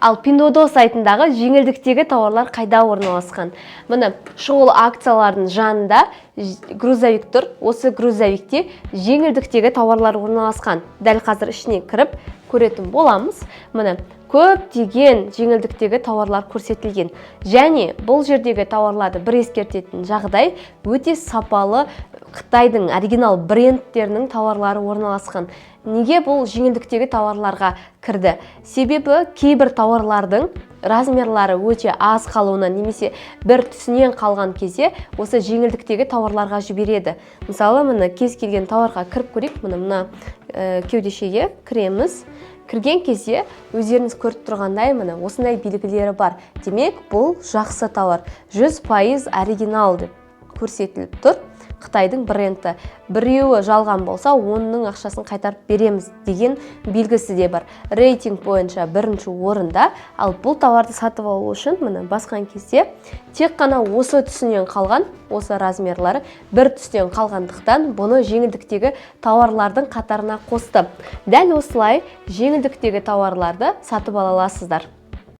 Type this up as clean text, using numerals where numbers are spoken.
Ал Пиндуодуо сайтындағы жеңілдіктегі тауарлар қайда орналасқан? Міне, шұғыл акциялардың жанында грузовик тұр. Осы грузовикте жеңілдіктегі тауарлар орналасқан. Дәл қазір ішіне кіріп көретін боламыз. Міне, көптеген жеңілдіктегі тауарлар көрсетілген. Және бұл жердегі тауарларды бір ескертетін жағдай: өте сапалы, Қытайдың оригинал брендтерінің тауарлары орналасқан. Неге бұл жеңілдіктегі тауарларға кірді? Себебі кейбір тауарлардың размерлары өте аз қалуына немесе бір түсінен қалған кезде осы жеңілдіктегі тауарларға жібереді. Мысалы, міне, кез келген тауарға кіріп көрейік. Міне, мына кеудешеге кіреміз. Кірген кезде өздеріңіз көріп тұрғандай, міне, осындай белгілері бар. Демек, бұл жақсы тауар, 100% оригинал деп көрсетіліп тұр. Қытайдың бренді. Біреуі жалған болса, оның ақшасын қайтарып береміз деген белгісі де бар. Рейтинг бойынша бірінші орында. Ал бұл тауарды сатып алу үшін, міне, басқан кезде тек қана осы түсінен қалған, осы размерлары бір түстен қалғандықтан, бұны жеңілдіктегі тауарлардың қатарына қосты. Дәл осылай жеңілдіктегі тауарларды сатып ала аласыздар.